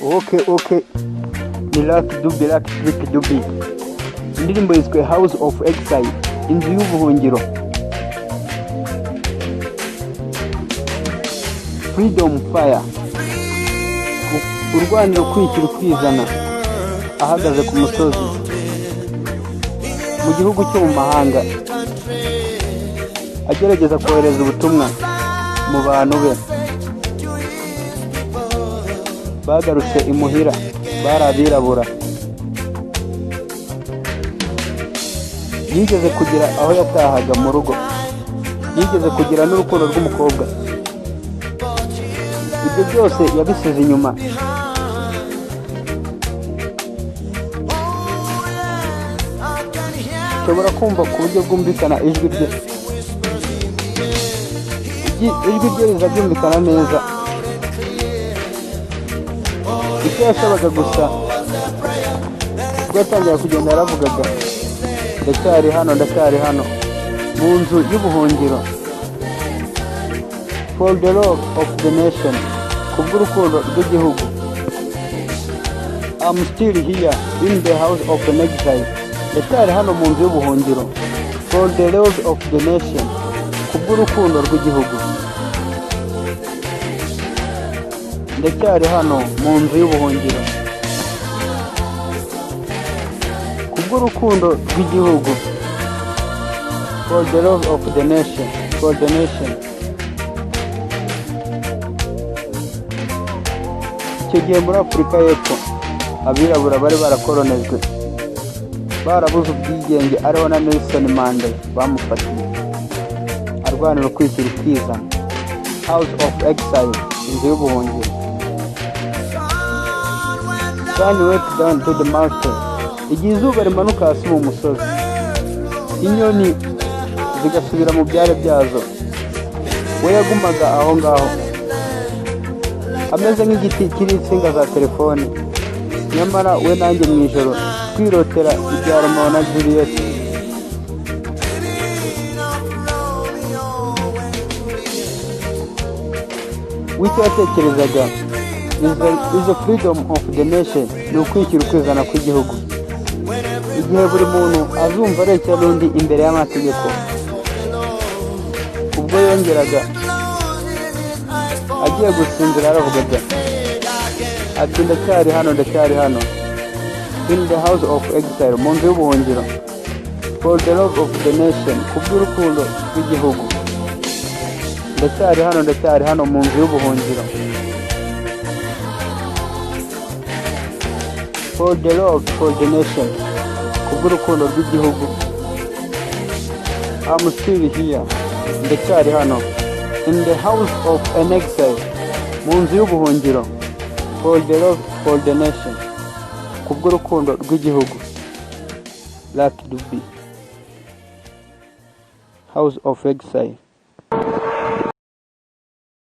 Okay, ni Lucky Dube, Lucky Trick Dube. Indirimbo yiswe House of Exile, inzu y'ubuhungiro. Freedom Fire, urwanira ukwishyira ukizana, ahagaze ku musozi mu gihugu cyo mu mahanga, agerageza kohereza ubutumwa mu bantu be bagarutse imuhira, bari abirabura. Yigeze kugira aho yatahaga mu rugo, yigeze kugira n'urukundo rw'umukobwa. Ibyo byose yabisize inyuma. Nshobora kumva ku buryo bwumvikana ijwi rye. Ijwi rye riza ryumvikana neza. Icyo yasabaga gusa, ubwo yatangira kugenda yaravugaga: "Ndacyari hano, ndacyari hano mu nzu y'ubuhungiro." For the love of the nation, kubw'urukundo rw'igihugu. I'm still here in the house of an exile, ndacyari hano mu nzu y'ubuhungiro. For the love of the nation, kubw'urukundo rw'igihugu. Ndacyari hano mu nzu y'ubuhungiro kubw'urukundo rw'igihugu. For the love of the nation, for the nation. Icyo gihe muri Afurika y'Epfo abirabura bari barakoronejwe, barabuze ubwigenge, ariho na Nelson Mandela bamufatiye arwanira ukwishyira ukizana. House of Exile, inzu y'ubuhungiro. Sun went down to the mountain, igihe izuba rimanuka hasi mu musozi, inyoni zigasubira mu byari byazo, we yagumaga aho ngaho ameze nk'igiti kiriho insinga za telefoni. Nyamara we nanjye mu ijoro twirotera ibya Romeo na Juliet. W'icyo yatekerezaga is the freedom of the nation, ni ukwishyira ukwizana kw'igihugu, igihe buri muntu azumva areshya n'undi imbere y'amategeko. Ubwo yongeraga agiye gusinzira yaravugaga ati: "Ndacyari hano, ndacyari hano in the house of exile, mu nzu y'ubuhungiro." For the love of the nation, kubw'urukundo rw'igihugu. Ndacyari hano, ndacyari hano mu nzu y'ubuhungiro. For the love for the nation, kubw'urukundo rw'igihugu. I'm still here, ndacyari hano in the house of an exile, mu nzu y'ubuhungiro. For the love for the nation, kubw'urukundo rw'igihugu. Lucky Dube, House of Exile.